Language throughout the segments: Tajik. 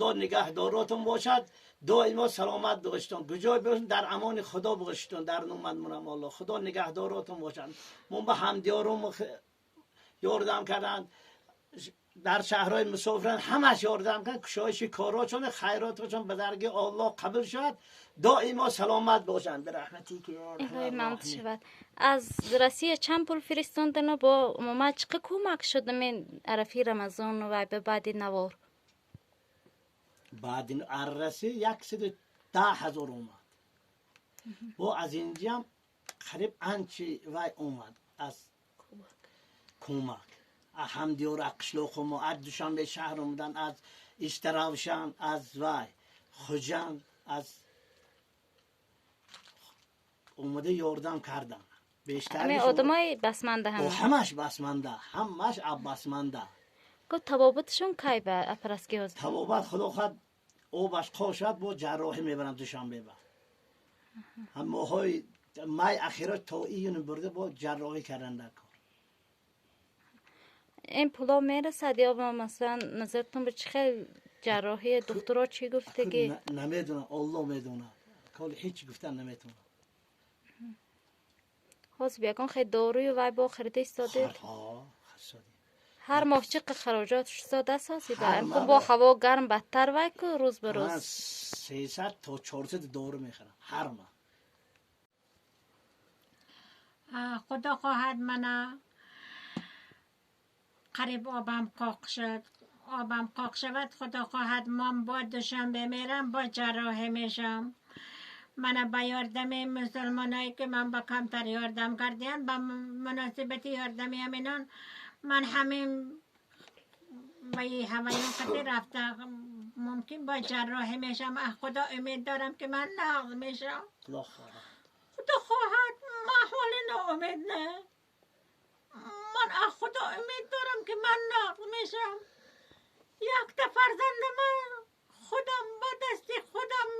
Худо нигаҳдоротон бошад, доимо саломат бошедон, куҷой бошед, дар амони Худо бошедон. Дар номат мурам Аллоҳ, Худо нигаҳдоротон бошад. Мо ба ҳамдиёрум ёрдам карданд, дар шаҳрҳои мусофиран ҳамаш ёрдам карданд. Кушоиши корочон, хайротшон ба даргоҳи Аллоҳ қабул шавад, доимо саломат бошанд. Ба раҳмати ки Илоҳӣ мамд шавад. Аз Россия чанд пул фиристондано, бо умуман чӣ қадр кӯмак шуд мен арафи Рамазон ва ба баъди навор? Баъди Россия 110 000 омад. Бо аз инҷам қариб анчи вай омад аз кӯмак, ҳамдиёр, аз қишлоқу мо, аз Душанбе шаҳр омадан, аз Истаравшан, аз вай Хуҷанд аз омада ёрдам кардан. Бештар одамои басманда? Ҳамаш басманда, ҳамаш басманда. Гуфт, табобатшон кай ба апараски ҳозир? Табобат, худо хоҳад, обаш қошад, бо ҷарроҳӣ мебарам Душанбе ба. Ҳам моҳои май ахиро то июн бурда, бо ҷарроҳӣ кардан дар кор. Ин пуло мерасад ё масалан, назартон ба чӣ хел ҷарроҳӣ, духтуро чӣ гуфтагӣ? Намедонам, Олло медонад, коли ҳеҷ гуфтан наметавонам. Ҳозир ягон хел дорую вай бо харида истодед? Ҳар моҳ чӣ қадр хароҷот шудааст ҳозир? Бо ҳаво гарм бадтар вай ку рӯз ба рӯз. 300 то 400 дору мехарам ҳар моҳ. Худо хоҳад, мана қариб обам қоқ шуд. Обам қоқ шавад, худо хоҳад, ман бо Душанбе мерам, бо ҷарроҳӣ мешам. Мана ба ёрдами мусулмоное ки ман ба камтар ёрдам кардиянд, ба муносибати ёрдами ҳаминон ман ҳамин ваи ҳаваён қати рафта мумкин бо ҷарроҳӣ мешам. Худо умед дорам, ки ман нағз мешам. Худо хоҳад, ман ҳоли ноумед не. Ман аз Худо умед дорам, ки ман нағз мешам. Якта фарзанди ман худам ба дасти худам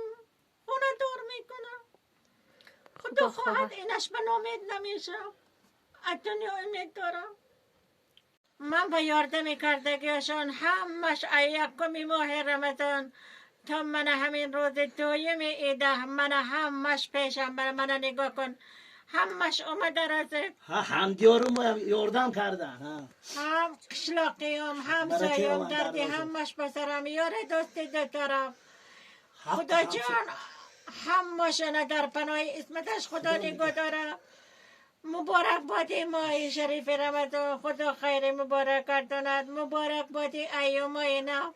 хонадор мекунам. Худо хоҳад, инаш ба ноумед намешам. Аз дунё умед дорам. Ман ба ёрдами кардагиашон ҳамаш аз якуми моҳи Рамазон то мана ҳамин рӯзи дуюми ида, мана ҳамаш пешам, мана нигоҳ кун, ҳамаш омада расид. Ҳамдиёрум ёрдам кардан. Ҳам қишлоқиём, ҳамсоём, дарди ҳамаш ба сарам, ёри дӯсти ду тараф. Худоҷон, ҳамашона дар паноҳи исматаш Худо нигоҳ дорад. Муборак боди моҳи шарифи Рамазон, Худо хайри муборак гардонад. Муборак боди айёмои нав.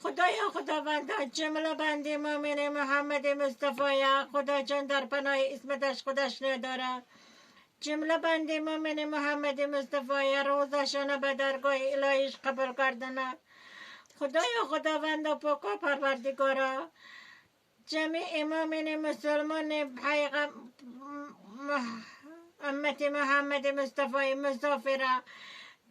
Худоё Худованда, ҷумла банди муъмини Муҳаммади Мустафоя Худоҷон дар паноҳи исматаш худаш надорад. Ҷумла банди муъмини Муҳаммади Мустафоя рӯзашона ба даргоҳи илоҳиш қабул гардонад. Худоё Худованда, поко Парвардигоро, ҷамеи муъмини мусулмони пайғам уммати Муҳаммади Мустафои мусофира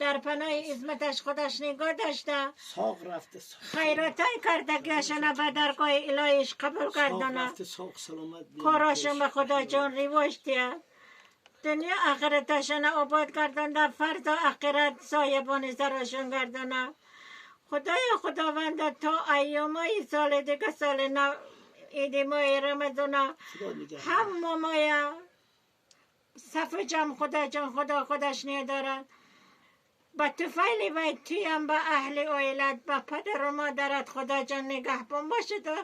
дар паноҳи исматаш худаш нигоҳ дошта, соғ рафта, хайротҳои кардагиашона ба даргоҳи илоҳиш қабул гардонад. Соғ саломат. Корошон ба Худоҷон ривоҷ диҳад, дунё ахираташона обод гардонда, фарзо ахират соябони сарошон гардонад. Худоё Худованда, то айёмои соли дига, соли нав, иди моҳи Рамазона ҳама моя сафу ҷам Худоҷон Худо худаш недорад. Ба туфайли вай туям, ба аҳли оилат, ба падару модарат Худоҷон нигаҳбон бошаду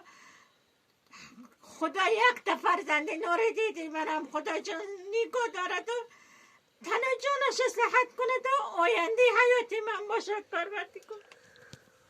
Худо якта фарзанди нури диди манам Худоҷон нигоҳ дораду тану ҷонаша сиҳат кунаду ояндаи ҳаёти ман бошад, Парвардигор.